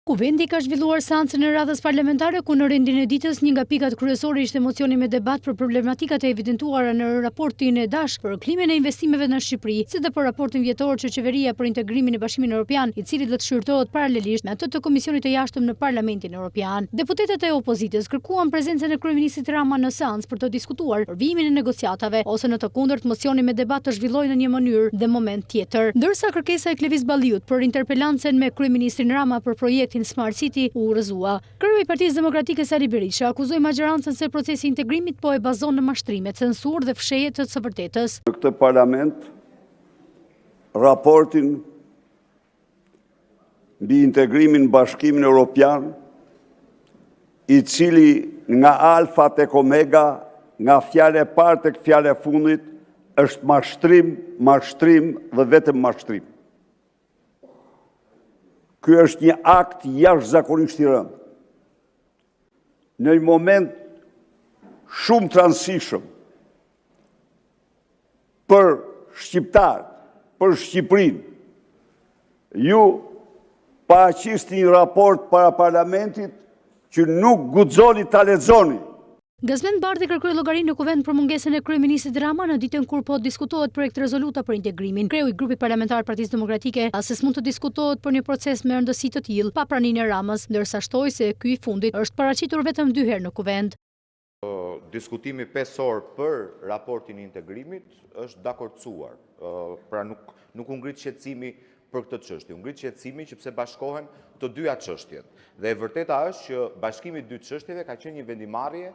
Kuvendi ka zhvilluar seancën e radhës parlamentare ku në rendin e ditës një nga pikat kryesore ishte mocioni me debat për problematikat e evidentuara në raportin e DASH për klimën e investimeve në Shqipëri, si dhe për raportin vjetor që qeveria për integrimin në Bashkimin Europian, i cili do të shqyrtohet paralelisht me atë të Komisionit të Jashtëm në Parlamentin Europian. Deputetët e opozitës kërkuan prezencën e kryeministrit Rama në seancë për të diskutuar për vijimin e negociatave, ose në të kundërt mocioni me debat të zhvillohej në një mënyrë dhe moment tjetër. Ndërsa kërkesa e Klevis Balliut për interpelancën me kryeministrin Rama për projektin Smart City u rrëzua. Kreu i Partisë Demokratike Sali Berisha akuzoi maxhorancën se procesi i integrimit po e bazon në mashtrime, censurë dhe fshehje të së vërtetës. Në këtë parlament, raportin mbi integrimin në Bashkimin Europian, i cili nga alfa tek omega, nga fjala e parë tek fjala e fundit, është mashtrim, mashtrim dhe vetëm mashtrim. Ky është një akt jashtëzakonisht i rëndë. Në një moment shumë të rëndësishëm për shqiptarët, për Shqipërinë, ju paraqisni një raport para parlamentit që nuk guxoni ta lexoni. Gazment Bardhi kërkoi llogari në Kuvend për mungesën e kryeministrit Rama në ditën kur po diskutohet projektrezoluta për integrimin. Kreu i grupit parlamentar të Partisë Demokratike tha se s'mund të diskutohet për një proces me rëndësi të tillë pa praninë e Ramës, ndërsa shtoi se ky i fundit është paraqitur vetëm dy herë në Kuvend. Diskutimi 5 orë për raportin e integrimit është dakordësuar. Pra nuk, nuk u ngrit shqetësimi për këtë çështje. U ngrit shqetësimi që pse bashkohen të dyja çështjet. Dhe e vërteta është që bashkimi i dy çështjeve ka qenë një vendimarrje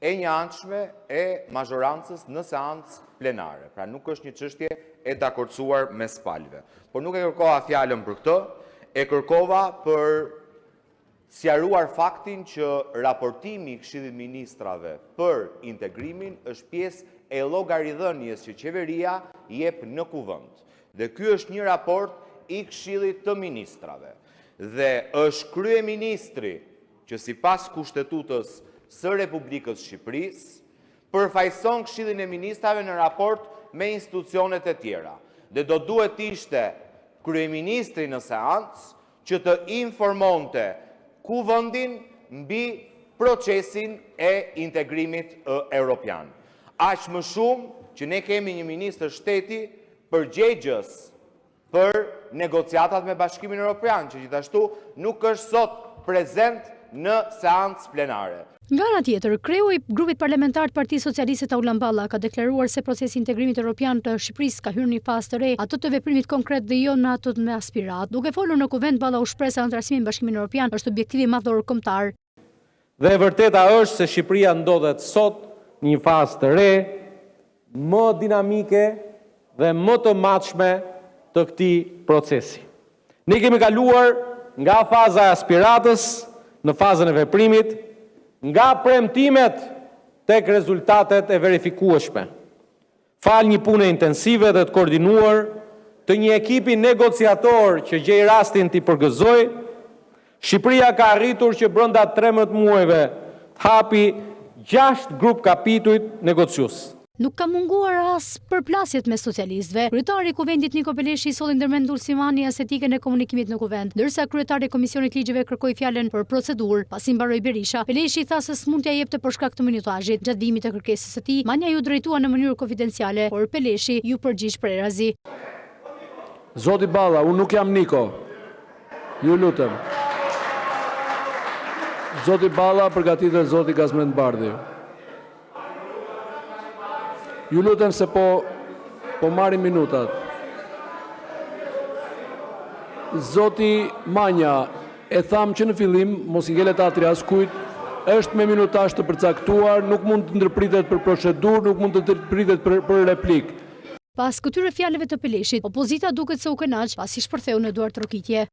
e njëanshme e mazhorancës në seancë plenare. Pra nuk është një çështje e dakordësuar mes palëve. Por nuk e kërkova fjalën për këtë, e kërkova për sqaruar faktin që raportimi i Këshillit të Ministrave për integrimin është pjesë e llogaridhënies që qeveria jep në Kuvend. Dhe ky është një raport i Këshillit të Ministrave. Dhe është kryeministri që sipas Kushtetutës së Republikës së Shqipërisë përfaqëson Këshillin e Ministrave në raport me institucionet e tjera. Dhe do duhet të ishte kryeministri në seancë që të informonte Kuvendin mbi procesin e integrimit europian. Aq më shumë që ne kemi një ministër shteti përgjegjës për negociatat me Bashkimin Europian, që gjithashtu nuk është sot prezent në seancë plenare. Nga ana tjetër, kreu i grupit parlamentar të Partisë Socialiste Taulant Balla ka deklaruar se procesi i integrimit europian të Shqipërisë ka hyrë në një fazë të re, atë të veprimit konkret dhe jo në atë me aspiratë. Duke folur në Kuvend, Balla u shpreh se anëtarësimi në Bashkimin Europian është objektivi madhor kombëtar. Dhe e vërteta është se Shqipëria ndodhet sot në një fazë të re, më dinamike dhe më të matshme të këtij procesi. Ne kemi kaluar nga faza e aspiratës në fazën e veprimit, nga premtimet tek rezultatet e verifikueshme. Falë një pune intensive dhe të koordinuar të një ekipi negociator që gjej rastin t'i përgëzoj, Shqipëria ka arritur që brenda 13 muajve të hapi 6 grup kapitujt negociues. Nuk ka munguar as përplasjet mes socialistëve. Kryetari i Kuvendit Niko Peleshi i solli ndërmend Ulsi Manjas etikën e komunikimit në Kuvend, ndërsa kryetari i Komisionit të Ligjeve kërkoi fjalën për procedurë. Pasi mbaroi Berisha, Peleshi tha se s'mund t'ia jepte për shkak të minutazhit. Gjatë vijimit të kërkesës së tij, Manja iu drejtua në mënyrë konfidenciale, por Peleshi iu përgjigj prerazi. Zoti Balla, unë nuk jam Niko. Ju lutem. Zoti Balla, përgatitet zoti Gazment Bardhi. Ju lutem se po po marrim minutat. Zoti Manja, e thamë që në fillim, mos i ngelet hatri askujt, është me minutazh të përcaktuar, nuk mund të ndërpritet për procedurë, nuk mund të ndërpritet për, për replikë. Pas këtyre fjalëve të Peleshit, opozita duket se u kënaq pasi shpërtheu në duartrokitje.